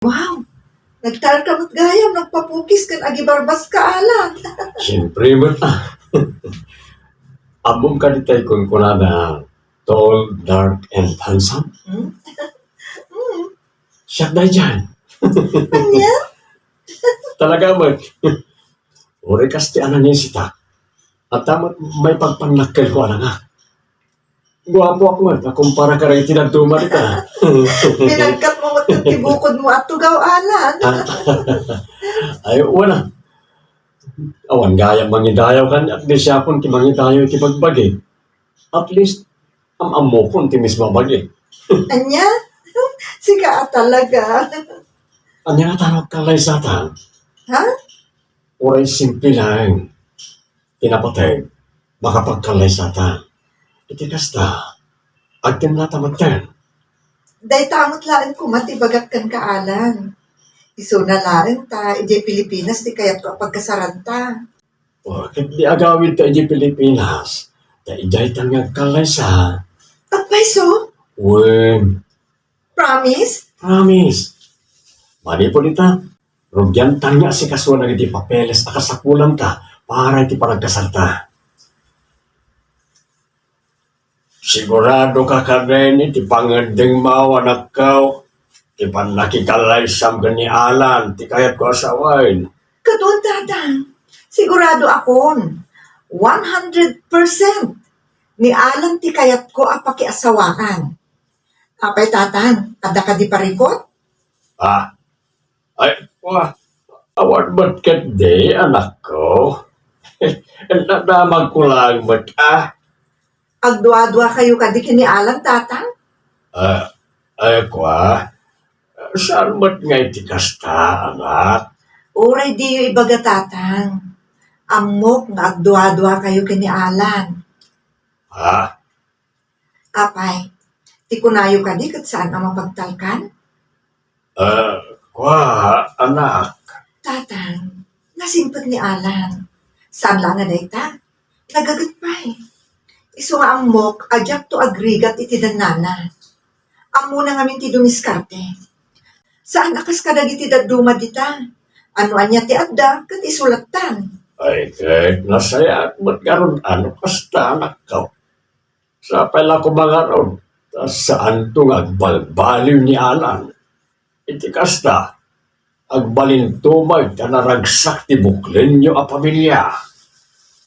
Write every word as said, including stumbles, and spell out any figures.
Wow! Nagtaerka met gayam, nagpapukis ken agibarbas ka, Alan. Siyempre met, ah. Ammom kadi tay kunkunada, tall, dark, and handsome? Hmm? Hmm. Siak daydiay. Ania? Talaga met. Uray kas ti ananisitak. Ania met maipagpannakkelko a nangak. Guapoak met a kumpara kadagiti dadduma dita. Pinagkatmo met ti bukodmo a tugaw, Alan. Ah. Ay, wen a. Awan gayam mangidayaw kaniak, di siakon ti mangidayaw iti bagbagi. At least, am-ammokon ti mismo a bagi. Ania? Sika a talaga. Ania nga tano agkallaysata? Ha? Uray simple laeng ti napateg, makapagkallaysata. Iti kasta, agtennata metten. Dayta met laeng koma ti ibagak kenka, Alan. Isuna laeng ta idiay Pilipinas ti kayatko a pagkasaranta. O, ket di agawidta idiay Pilipinas, ta idiaytan nga agkallaysa. Agpayso? Wen. Promise? Promise. Manipud ita, rugiantan nga asikasuan dagiti papeles a kasapulanka para iti panagkasarta. Sigurado ka kadin iti pangeddengmo, anakko, ti pannakikallaysam ken ni Alan ti kayatko a sawen? Ket wen, Tatang, sigurado akon, one hundred percent ni Alan ti kayatko a pakiasawaan. Apay, Tatang, adda kadi parikut? Ah, ay, wa, awan met ketdi, anakko. Nadamagko laeng met, ah. Agduadua kayo kadi ken ni Alan, Tatang? Ah, ay, kwa, saan met nga iti kasta, anak? Uray diyo ibaga, Tatang. Ammok nga agduadua kayo ken ni Alan. Ha? Apay, ti kunayo kadi ket saan a mapagtalkan? Ah, kwa, anak. Tatang, nasimpet ni Alan. Saan la nga dayta? Nagaget pay. Isu nga ammok a diakto agrigat iti dannana. Ammona ngamin ti dumiskarte. Saan a kas kadagiti dadduma dita. Ano ania ti adda, ket isulattan. Ay, ket nasayaat met ngarud a no kasta, anakko. Sapay la koma ngarud, ta saanto nga agbalbaliw ni Alan. Iti kasta, agbalinto met ta naragsak ti buklenyo a pamilia.